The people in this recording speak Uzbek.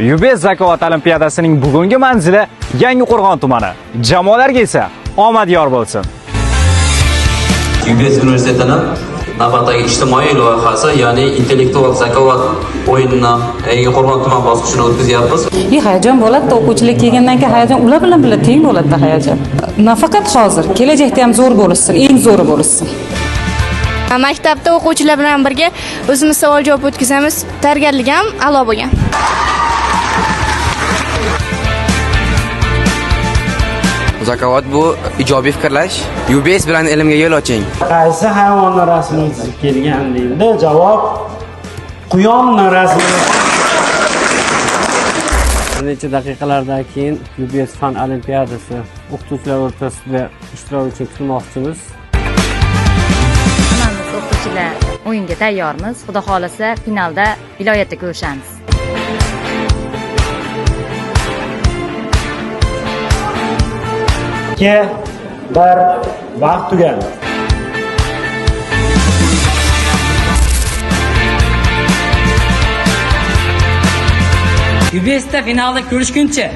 UBS Zakovat Olimpiadasining bugungi manzili Yangiqo'rg'on tumani. Jamoalarga esa omad yor bo'lsin. UBS universitetini navbatdagi ijtimoiy loyihasi, ya'ni intellektual zakovat o'yinini Yangiqo'rg'on tuman bosqichini o'tkazyapmiz. Hayajon bo'ladi, o'quvchilar kelgandan keyin hayajon ular bilan birga teng bo'ladi hayajon. Nafaqat hozir, kelajakda ham zo'r bo'lishsin, eng zo'ri bo'lishsin. Maktabda o'quvchilar bilan birga o'zimiz savol javob o'tkazamiz. Tayyorgarlik ham a'lo bo'lgan. Zakovat bu ijobiy fikrlash. UBS bilan ilmga yo'l oching. Qaysi hayvonni rasmini chizib kelgan deyildi. Javob: quyonni rasmini. Bir necha daqiqalardan keyin UBS fan olimpiadasi o'qituvchilar o'rtasida ishtirok uchun kutmoqchimiz. Hammamiz o'qituvchilar o'yinga tayyormiz. Xudo xohlasa, finalda viloyatda ko'rishamiz. 2, 1, vaqt tugadi. UBS'da finalda ko'rishguncha.